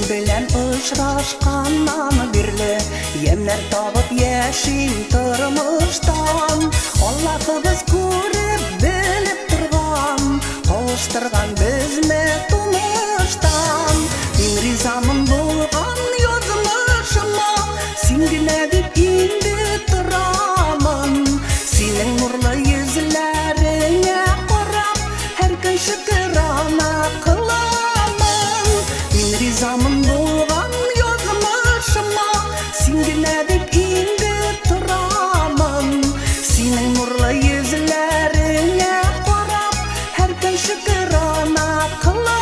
Белән очрашканнан бирле ямьнәр табып яшим тормыштан. Аллаһыбыз күреп белеп торган, кавыштырган безне тумыштан. Мин ризамын булган язмышыма, син генә дип инде торамын. Синең нурлы йөзләреңә карап, һәр көн шөкерана кыламын. Мин ризамын булган язмышыма, син генә дип инде торамын. Синең нурлы йөзләреңә карап, һәр көн шөкерана кыламын.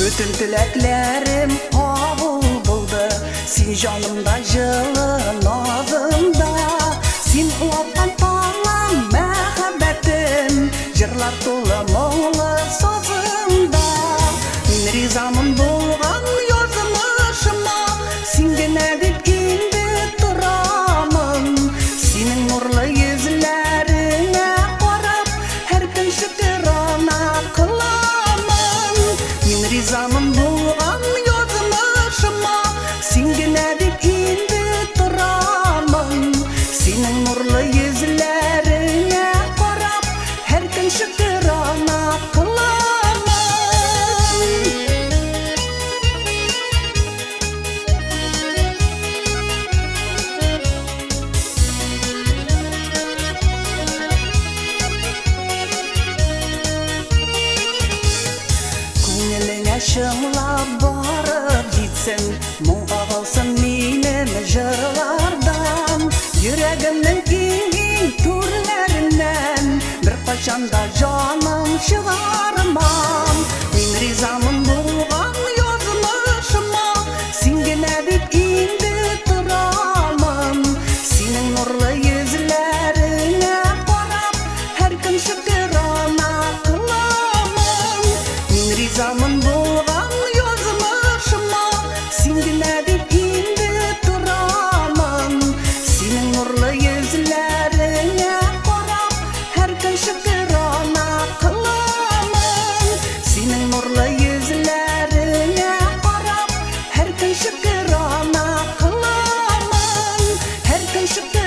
Бөтен теләкләрем кабул булды, син җанымда җылы назыңда. Син уаткан таңым, мәхәббәтем, җырлар тулы моңлы сазыңда. Мин ризамын булган язмышыма, син генә дип инде торамын. Синең нурлы йөзләреңә карап, һәр көн шөкерана кыламын. Мин ризамын булган язмышыма, син генә дип инде торамын. Синең нурлы йөзләреңә карап, һәр көн шөкерана кыламын. Күңелеңә чыңлап барып җитсен, моң агылсын минем җырлардан. Йөрәгемнең иң-иң түрләреннән беркайчан да җаным чыгармам. Мин ризамын булган язмышыма, син генә дип инде торамын. Синең нурлы йөзләреңә карап, һәр көн шөкерана кыламын. Мин ризамын булган язмышыма, син генә дип инде торамын. Синең нурлы йөзләреңә карап, һәр көн шөкерана кыламын. Синең нурлы йөзләреңә карап, һәр көн шөкерана кыламын. Һәр көн шөкерана.